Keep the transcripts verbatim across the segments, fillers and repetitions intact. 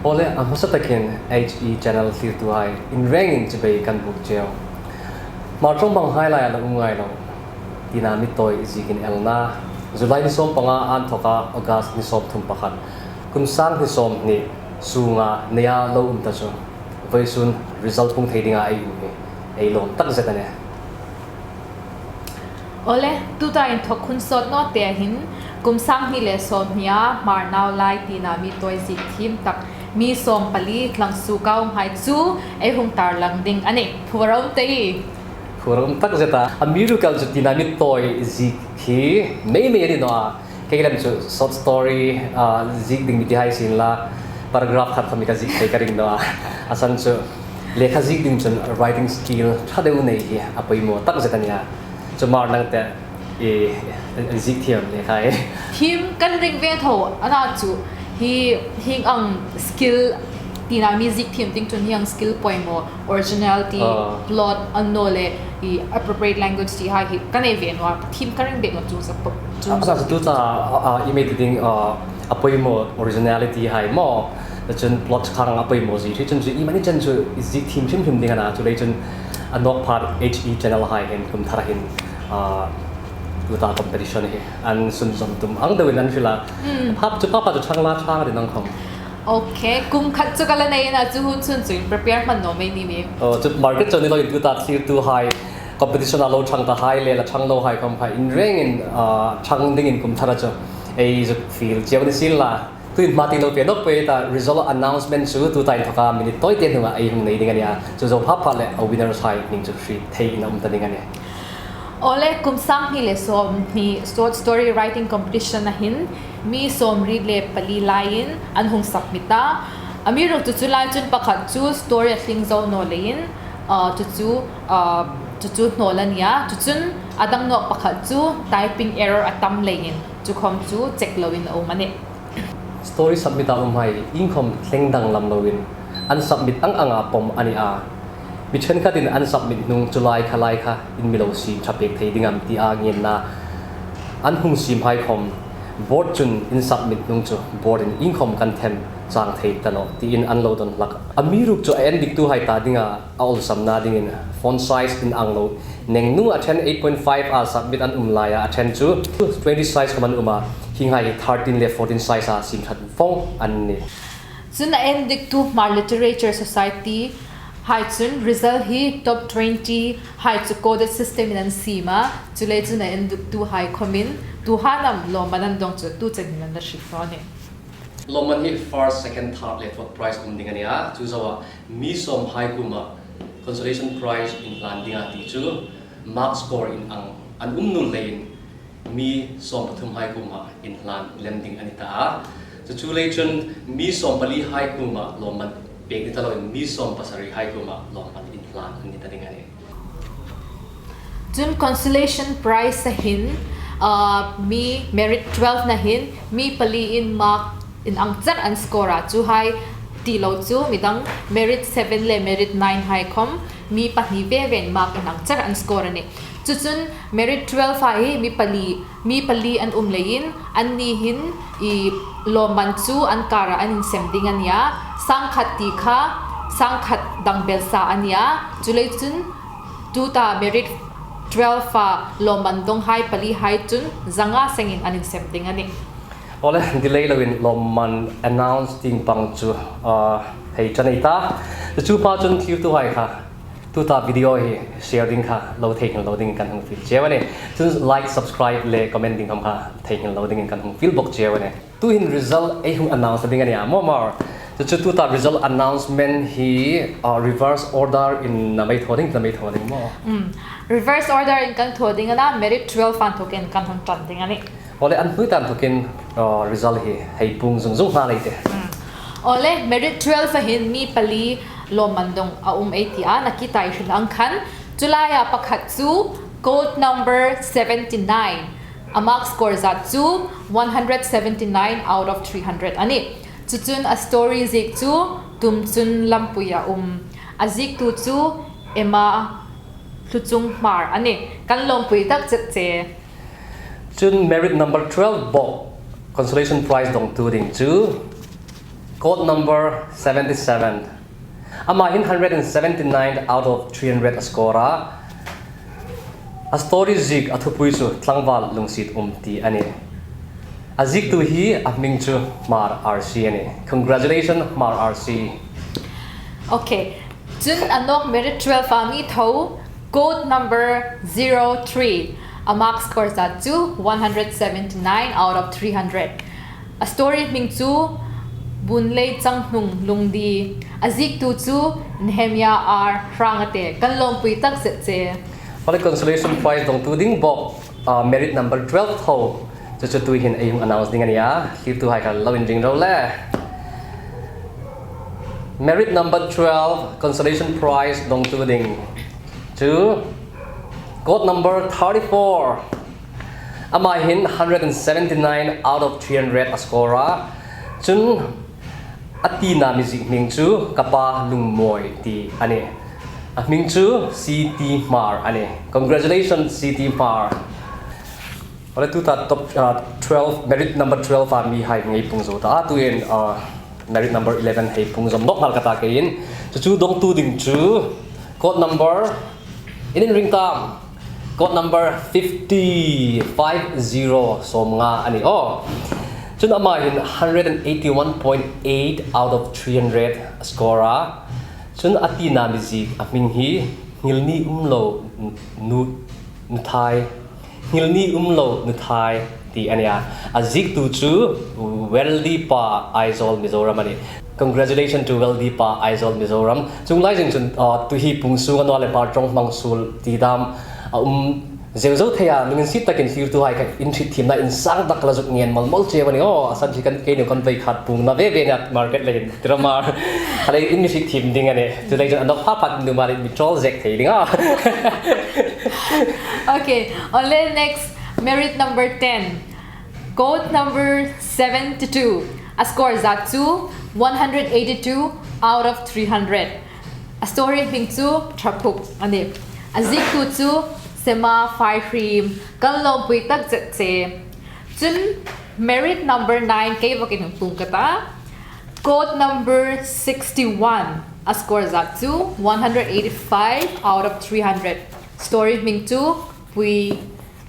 Awle, a hmasa takin H E channel thlirtuhai in rengin chibai kan buk cheu. Hmar ṭawng bang hai laia la um ngai lo. Tina mi tawi ziek inelna. July ni sawm panga a inthoka August ni sawmthum pakhat. Kum sang hni sawmhni sunga neia lo um ta chu. Vawisun result hung thei dinga ei um hi. Ei lawm tak zet a nih. Awle, tuta inthok hun sawt naw te hin, kum sang hni le sawmhnia Hmar nau lai tina mi tawi ziek thiem tak, mi sawmpali tlang suok a um hai chu ei hung tarlang ding a nih. Phuorum te. Phuorum tak zet a. Amiruokchu tina mi tawi ziek hi mei mei a ni naw a. Kei lem chu short story, ah, ziek ding mi ti hai sien la, paragraph khat khom ka ziek thei ka ring naw a. A san chu lekha ziek ding chun writing skill ṭha deu nei hi a poimaw tak zet a nih a. Chu Hmar nang te i, i ziek thiem lekha hi. Thiem kan ring ve tho, a na chu hi, hieng ang skill tina mi ziek thiem ding chun hieng ang skill poimaw, originality, ah, plot, annawleh i appropriate language ti hai hi ka nei ve naw a, thiem ka ring ve naw chu sa po, chu a sa sa tu ta, a, a, i mei ti ding, a, a poimaw originality hai maw, chun plot khang a poimaw zie hi chun chu i mani chen chu i ziek thiem hrim hrim ding a na, chuleiin chun a nawk phat H E channel hai hin kum thara hin, a, tuta competition hi an sunzawm tum ang deuin an hril a. Hmm. Phap chu papa chu ṭhang la ṭhang a ti nang khom. Ok, kum khat chu ka la nei a na, chu hun chun chu in prepare hman naw mei ni ni. Oh, chu market chu ni loin tuta thlirtuhai competition a lo ṭhang ta hai le la ṭhang lo hai khom kha in rengin, ah, ṭhang dingin kum thara chu ei zuk fiel cheu ni sien la. Tuin hma tieng lo pe nawk pei ta result announcement chu tuta inthoka minute tawi te hnunga ei hung nei ding a nih a. Chu zo phap pha le a winners hai hming chu hriet thei in a um ta ding a nih. Awle, kum sang hni le sawmhni short story writing competition a hin mi sawmriet le pali laiin an hung submit a. Amiruokchu chu lai chun pakhat chu story a tling zo naw leiin, ah, chu chu, ah, chu chu hnawl a nih a. Chu chun a dang nawk pakhat chu typing error a tam leiin chu khom chu check loin a um a nih. Story submit a um hai iengkhom thleng danglam loin an submit ang anga pawm a nih a. Mi ṭhenkhatin an submit hnung chu lai kha lai kha in mi lo siem ṭha pek thei ding am tia ngenna an hung siem hai khom board chun in submit hnung chu board-in iengkhom kan them chang thei ta nawh tiin an lo dawn hlak. Amiruokchu a endiktuhai ta dinga a awlsamna dingin font size in ang lo neng hnung a ṭhen eight point five a submit an um laia a ṭhen chu twenty size khom an um a, hienghai hi thirteen le fourteen size a siem ṭhat vawng an nih. Chun a endiktu Hmar Literature Society hai chun result hi top twenty hai chu coded system-in an siem a, chuleiin chun a endiktuhai khomin tuhan am lawmman an dawng chu tu chenin an la hriet naw a nih. Lawmman hi first, second, third le fourth prize um ding a nih a, chu zoa mi sawm hai kuoma consolation prize inhlan dinga ti chu mark score in ang an um naw leiin mi sawm pathum hai kuoma inhlan lem ding a ni ta a. Chu chu lei chun mi sawm pali hai kuoma lawmman pek ni ta loin mi sawm pasari hai kuoma lawmman inhlan a ni ta ding a nih. Chun consolation prize-a hin, ah, mi merit twelve-na hin mi paliin mark in ang char an score a, chuhai ti lo chu midang merit seven le merit nine hai khom mi pahni ve vein mark in ang char an score a nih. Chu chun merit twelve-a hi mi pali, mi pali an um leiin anni hin i lawmman chu an kara an insem ding a nih a, sangkhat ti kha sangkhat dang belsa a nih a, chuleiin chun tuta merit twelve-a lawmman dawng hai pali hai chun zanga sengin an insem ding a nih. Awle, delay loin lawmman announce tieng pang chu, ah, hei ṭan ei ta. Chu pa chun thlirtuhai kha tuta video hi share ding kha lo theinghil lo dingin kan hung fiel cheu a nih. Chun like, subscribe le comment ding khom kha theinghil lo dingin kan hung fiel bok cheu a nih. Tuhin result ei hung announce ding a nih a maw Hmar. Chu chu tuta result announcement hi, ah, reverse order-in am ei thaw ding, am ei thaw ding maw? Hmm. Reverse order-in kan thaw ding a na, merit twelve-a inthokin kan hung ṭan ding a nih. Awle, an hnuoi ta inthokin, ah, result hi hei puong zung zung hma lei ti. Hmm. Awle, merit twelve-a hin mi pali lawmman dawng a um ei ti a, nakie ta ei hril ang khan. Chu laia pakhat chu code number seventy-nine. A mark score zat chu one hundred seventy-nine out of three hundred a nih. Chu chun a story ziek chu Tumchun Lampuia um. A ziektu chu Emma Hluchunghmar a nih. Kan lawmpui tak zet che. Chun merit number twelve bawk consolation prize dawngtu ding chu Quote number seventy-seven. Ama hin hundred and seventy-nine out of three hundred a score a. A story ziek a thupui chu Tlangval Lungsiet Um ti a nih. A ziektu hi a hming chu Hmar R C a nih. Congratulations, Hmar R C. Okay. Chun a nawk merit twelve a mi tho, quote number zero three. A mark score zat chu one hundred seventy-nine out of three hundred. A story hming chu Bunlei Changhnung Lungdi. A ziektu chu Nehemia R Hrangate. Kan lawmpui tak zet che. Awle, consolation prize dawngtu ding bawk, ah, merit number twelve tho. Chu chu tuhin ei hung announce ding a nih a. Thlirtuhai kha lo inring ro le. Merit number twelve, consolation prize dawngtu ding chu quote number thirty-four. Ama hin hundred and seventy-nine out of three hundred a score a. Chun a tina mi ziek hming chu Ka Pa Lungmawi ti a nih. A hming chu C T Hmar a nih. Congratulations, C T Hmar. Awle, tuta top, ah, twelve, merit number twelve a mihai ngei pung zo ta. Tuhin, ah, merit number eleven hei pung zawm nawk nghal ka ta keiin. Chu chu dawngtu ding chu quote number, in inring tam. Quote number fifty, five zero, sawmnga a nih. Aw. Chun ama hin hundred and eighty-one point eight out of three hundred a score a. Chun a tina mi ziek a hming hi Nghilni Umlo Nu, Nuthai. Nghilni Umlo Nuthai ti a nih a. A ziektu chu Weldipa, Aizawl, Mizoram a nih. Congratulations to Weldipa, Aizawl, Mizoram. Chuong lai zing chun, ah, tu hi pung sunga naw le par ṭawng hmang suol ti dam a um zeu zo thei a, lunginsiet takin thlirtuhai kha in hriet thiemna insang tak la zuk ngen mawl mawl cheu a nih. Aw, a san hi kan, keini kan vei khat pung na ve ve na market le hin drama. Khalei in mi hriet thiem ding a nih. Chu lai chun a nawk pha pha nuom le mi ṭawl zek thei ding a. Okay, awle, next, merit number ten. Quote number seventy-two. A score zat chu one hundred eighty-two out of three hundred. A story hming chu Ṭhaphuk a nih. A ziektu chu Sema Faihrim. Kan lawmpui tak zet che. Chun merit number nine kei bawkin hung pung ka ta. Quote number sixty-one. A score zat chu one hundred eighty-five out of three hundred. Story hming chu Pui.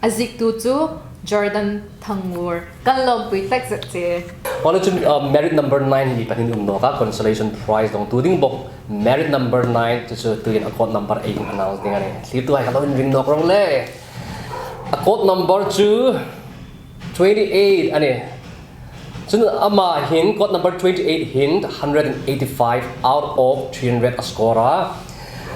A ziektu chu Jordan Thangur. Kan lawmpui tak zet che. Awle, chun, uh, merit number nine hi pahni um nawk a, consolation prize dawngtu ding bawk. Merit number nine chu chu tuhin a quote number ei hung announce ding a nih. Thlirtuhai kha lo inring nawk ro le. A quote number chu twenty-eight a nih. Chun ama hin quote number twenty-eight hin hundred and eighty-five out of three hundred a score a.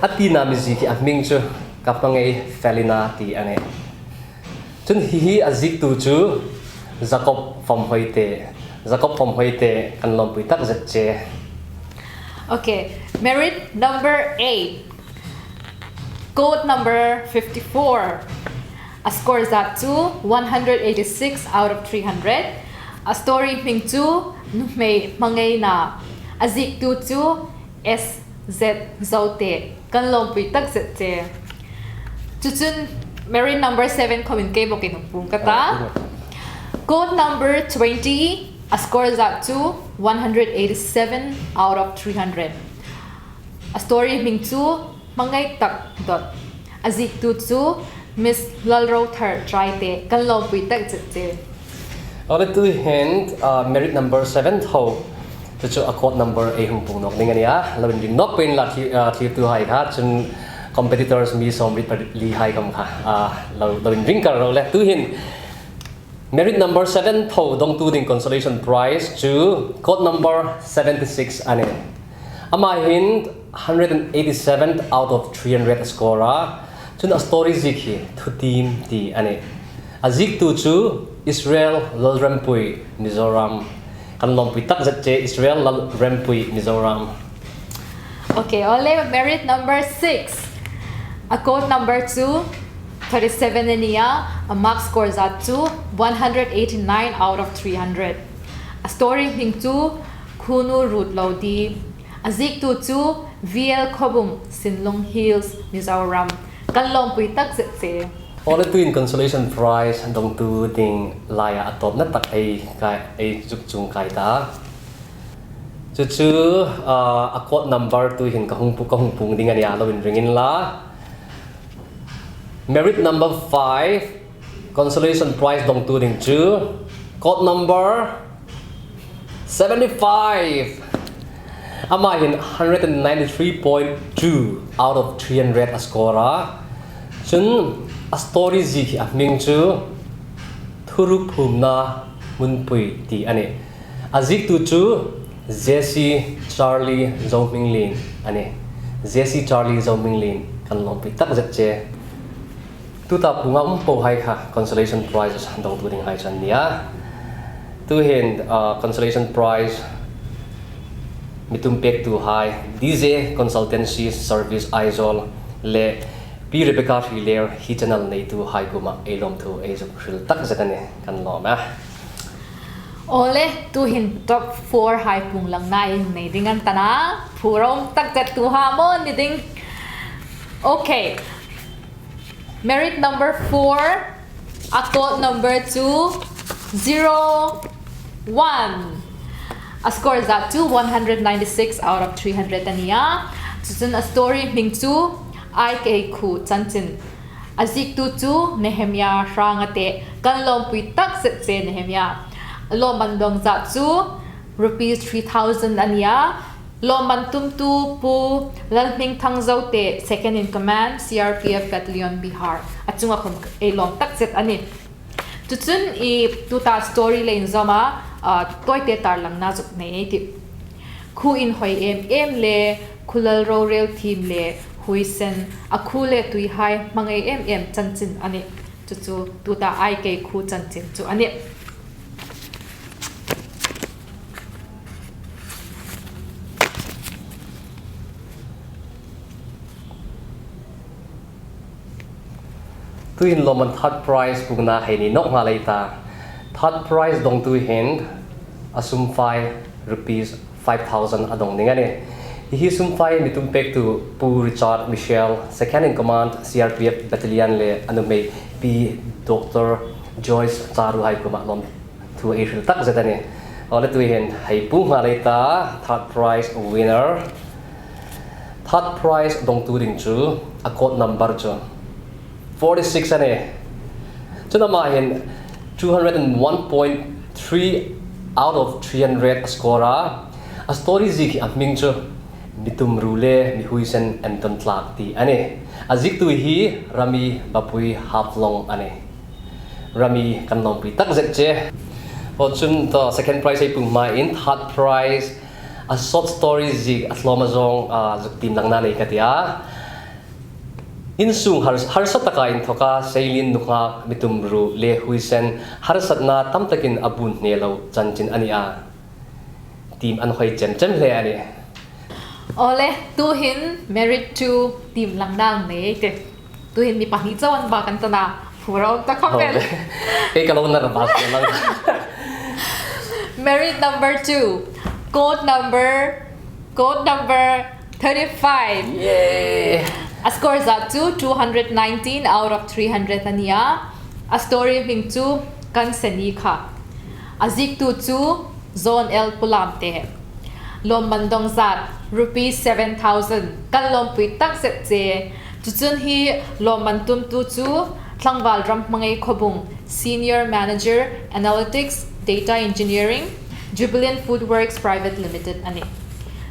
A tina mi ziek hi a hming chu Ka Hmangai Felina ti a nih. Chun hi hi a ziektu chu Jacob Famhoite. Jacob Famhoite, kan lawmpui tak zet che. Okay, merit number eight. Quote number fifty-four. A score zat chu one hundred eighty-six out of three hundred. A story hming chu Nuhmei Hmangaina. A ziektu chu S Z Zote. Kan lawmpui tak zet che. Chu chun merit number seven khawmin kei bawkin hung pung ka ta. Quote number twenty. A score zat chu one hundred eighty-seven out of three hundred. A story hming chu Hmangai Tak Dot. A ziektu chu Miss Lalrothar Traite. Kan lawmpui tak zet che. Awle, tuhin, ah, merit number seven tho. Chu chu a quote number ei hung pung nawk ding a nih a. Lo inring nawk pei inla thli-, ah, thlirtuhai kha. Chun competitors mi sawmriet pariet lihai khawm kha, ah, lo, lo inring kar ro le. Tuhin merit number seven tho dawngtu ding consolation prize chu quote number seventy-six a nih. Ama hin hundred and eighty-seven out of three hundred a score a. Chun a story ziek hi Thutiem ti a nih. A ziektu chu Israel Lalrempui, Mizoram. Kan lawmpui tak zet che, Israel Lalrempui, Mizoram. Okay, awle, merit number six. A quote number chu thirty-seven a nih a, a mark score zat chu one hundred eighty-nine out of three hundred. A story hming chu Khunu Rut Lo Di. A ziektu chu V L Khawbung, Sinlung Hills, Mizoram. Kan lawmpui tak zet che. Awle, tuhin consolation prize dawngtu ding laia a tawpna tak ei kai, ei zuk chuong kai ta. Chu chu, ah, a code number tuhin ka hung pu-, ka hung puong ding a nih a, lo inring inla. Merit number five, consolation prize dongtu ding chu code number seventy-five. Ama hin hundred and ninety-three point two out of three hundred a score a. Chun a story ziek hi a hming chu Thuruk Phumna Hmunpui ti a nih. A ziektu chu J C Charlie Zohminglien a nih. J C Charlie Zohminglien, kan lawmpui tak zet che. Tuta puong a um po hai kha consolation prize dongtu ding hai chu an nih a. Tuhin, ah, consolation prize mi tum pektuhai D J Consultancy Service Aizawl le Pi Rebecca Hriler hi channel neituhai kuoma ei lawmthu ei zuk hril tak zet a nih, kan lawm a. Awle, tuhin top four hai puong langna ei nei ding an ta a. Phurawm tak zet tu ha maw ni ding. Okay. Merit number four, a code number two zero one. A score zat chu one hundred ninety-six out of three hundred a nih a. Chu chun a story hming chu Ai Kei Khu Chanchin. A ziektu chu Nehemia Hrangate, kan lawmpui tak zet che Nehemia. A lawmman dong zat chu rupees three thousand a nih a. Lawmman tumtu Pu Lalhmingthang Zote, second in command, C R P F Battalion Bihar. A chunga khawm ei lawm tak zet a nih. Chu chun i tuta story le inzawma, ah, tawite tarlangna zuk nei ei tih. Khu inhawi em em le, khu lalrorel thiem le, huoisen, a khu le tuihai hmangai em em chanchin a nih. Chu chu tuta Ai Kei Khu Chanchin chu a nih. Tuhin lawmman third prize puongna hei ni nawk nghal ei ta. Third prize dongtu hin a sum fai rupees five thousand a dong ding a nih. Hi sum fai mi tum pektu Pu Richard Michel, second in command, C R P F Battalion le a nuhmei Pi Doctor Joyce Charu hai kuoma lawmthu ei hril tak zet a nih. Awle, tuhin hei puong nghal ei ta, third prize winner. Third prize dongtu ding chu a code number chu forty-six a nih. Chun ama hin two hundred and one point three out of three hundred a score a. A story ziek hi a hming chu Mi Tum Ru le Mi Huoisen Entawn Tlak ti a nih. A ziektu hi Rami Bapui Haflong a nih. Rami, kan lawmpui tak zet che. Aw, chun ta second prize ei puong hmain third prize a short story ziek a hlawm a zawng, ah, zuk tiem langna nei ka ti a. Insung har-, harsa taka inthoka Seilien Nunghak, Mi Tum Ru le Huoisen harsatna tam takin a bun hne lo chanchin a nih a. Tiem an hawi chem chem hle a nih. Awle, tuhin merit two tiem langna nei ei tih. Tuhin mi pahni chau an bak an ta a, phurawm ta khawp el. Awle. Kei ka lo nar a bak lang. Merit number two, code number, code number thirty-five. Yay! A score zat chu two hundred nineteen out of three hundred a nih a. A story hming chu Kan Seni Kha. A ziektu chu John L Pulamte. Lawmman dong zat rupees seven thousand. Kan lawmpui tak zet che. Chu chun hi lawmman tumtu chu Tlangval Ramhmangai Khawbung, Senior Manager, Analytics, Data Engineering, Jubilant Foodworks Private Limited a nih.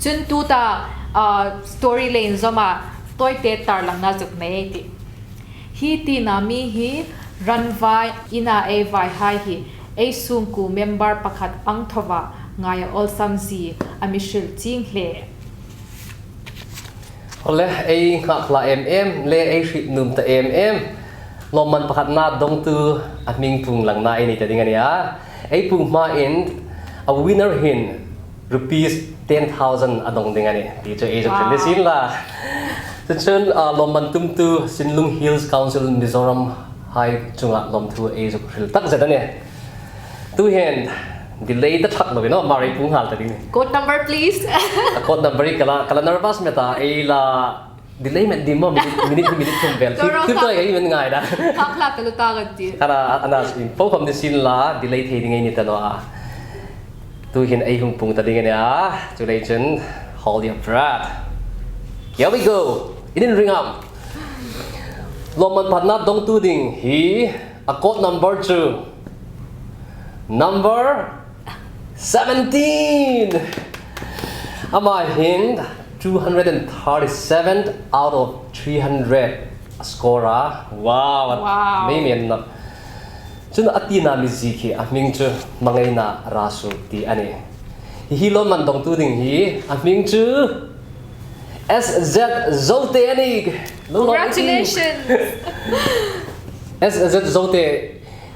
Chun tuta, ah, story le inzawma tawite tarlangna zuk nei ei tih. Hi tina mi hi ranvai ina ei vaihai hi ei sungkuo member pakhat ang thova ngai a awlsam zie a mi hril chieng hle. Awle, ei nghakhlak em em le ei hriet nuom ta em em lawmman pakhatna dongtu a hming puong langna ei nei ta ding a nih a. Ei puong hmain a winner hin rupees ten thousand a dong ding a nih ti chu ei zuk hril ni sien la. Chu chun, ah, lawmman tumtu Sinlung Hills Council Mizoram hai chunga lawmthu ei zuk hril tak zet a nih. Tuhin delay ta thak lo ina, Mari, puong nghal ta ding. Code number, please. A code number hi ka la, ka la nervous met a, ei la delay met dim maw, minute, minute, minute thum vel. Toro tip tip ta ka i men ngai da. Khak la ka lu ta ka ti. Ka la, ana, po khom ni sien la, delay thei ding ei ni ta naw a. Tuhin ei hung pung ta ding a nih a. Chuleiin, hold your breath. Here we go. In in ring up. Lawmman phatna dongtu ding hi a code number chu number seventeen. Ama hin two hundred and thirty-seven out of three hundred a score a. Wow. Wow. Mei men na. Chun a tina mi ziek hi a hming chu Mangaina Rasu ti a nih. Hi hi lawmman dongtu ding hi a hming chu S Z Zote a nih. Lo lo. Congratulations. S Z Zote,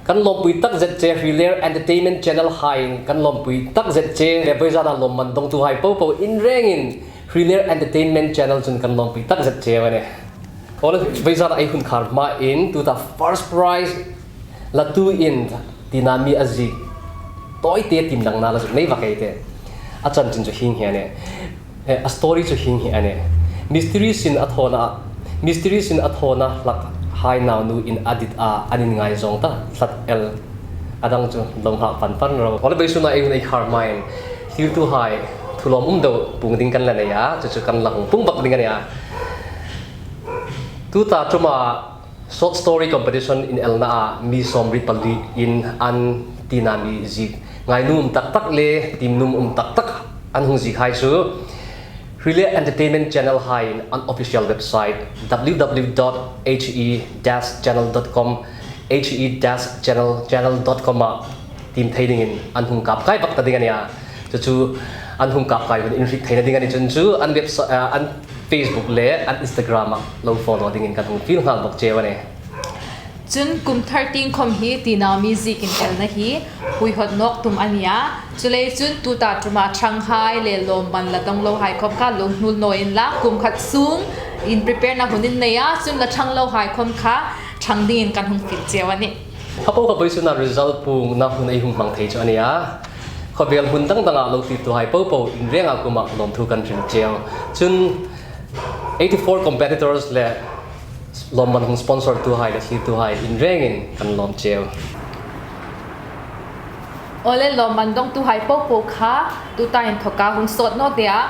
kan lawmpui tak zet che Hriler Entertainment Channel hai, kan lawmpui tak zet che. Le vawizana lawmman dongtuhai popo in rengin Hriler Entertainment Channel chun kan lawmpui tak zet che a nih. Aw le, vawizana ei hun khar hmain tuta first prize latuin tina mi a ziek tawite tiemdangna la zuk nei vak ei tih. A chanchin chu hieng hi a nih. Eh, a story chu hieng hi a nih. Mistiri sin a thawna, mistiri sin a thawna hlak hai naunuin a dit a, an inngaizawng ta tlat el. A dang chu lo nghak pan pan ro. Aw le, beisuna ei hun ei khar hmain thlirtuhai thu lawmum deu pung ding kan la nei a, chu chu kan la hung pung bak ding a nih a. Tuta ṭuma short story competition inelna a mi sawmriet pali in an tina mi ziek ngainuom tak tak le tiemnuom um tak tak an hung ziek hai chu Hriler Entertainment Channel hai an official website W W W dot H E dash channel dot com, H E dash channel, channel dot com a tiem thei dingin an hung kap kai bak ta ding a nih a. Chu chu an hung kap kai hun in hriet theina ding a ni chun chu an website, ah, an Facebook le an Instagram a lo follow dingin kan hung fiel nghal bak cheu a nih. Chun kum thirteen khom hi tina mi ziek inelna hi huihawt nawk tum a nih a. Chuleiin tuta ṭuma ṭhanghai le lawmman la dong lohai khom kha lungnul naw inla, kum khat sung in prepare na hun in nei a, chun la ṭhang lohai khom kha ṭhang dingin kan hung fiel cheu a nih. Kha po kha beisuna result pungna hun ei hung hmang thei chu a nih a. Khawvel hmun dang danga lo thlirtuhai popo in renga kuoma lawmthu kan hril cheu. Chun eighty-four competitors le lawmman hung sponsor tuhai le thlirtuhai in rengin kan lawm cheu. Aw le, lawmman dongtuhai popo kha tuta inthoka hung sawt naw deu a,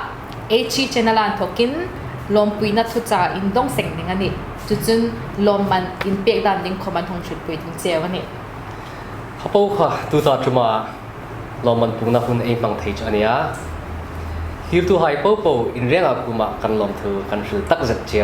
H E channel a inthokin lawmpuina thuchah in dong seng ding a nih. Chu chun lawmman in pek dan ding khom an hung hrilpui ding cheu a nih. Kha po kha tuta ṭuma lawmman pungna hun ei hmang thei chu a nih a. Thlirtuhai popo in renga kuoma kan lawmthu kan hril tak zet cheu.